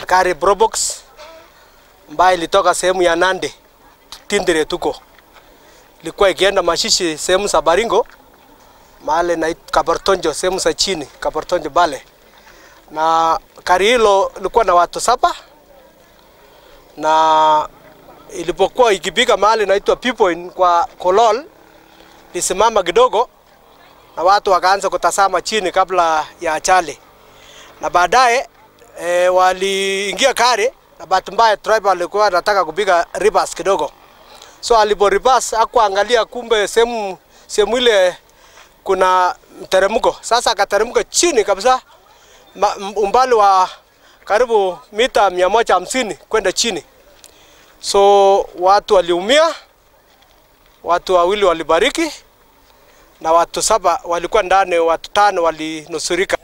Gari Probox ambayo ilitoka sehemu ya Nandi Tindire tuko ilikuwa ikienda Mashishi sehemu za Baringo mahali na Kabartonjo sehemu za chini Kabartonjo bale, na gari hilo lilikuwa na watu 7, na ilipokuwa ikipiga mahali inaitwa Pipoin kwa Kolol lisimama kidogo na watu wakaanza kutazama chini kabla ya ajali, na baadaye waliingia gari na bahati mbaya driver alikuwa anataka kupiga reverse kidogo. So alipo reverse hakuangalia, kumbe sehemu ile kuna mteremko. Sasa akateremka chini kabisa umbali wa karibu mita 150 kwenda chini. So watu waliumia, watu wawili walibariki na watu 7 walikuwa ndani, watu 5 walinusurika.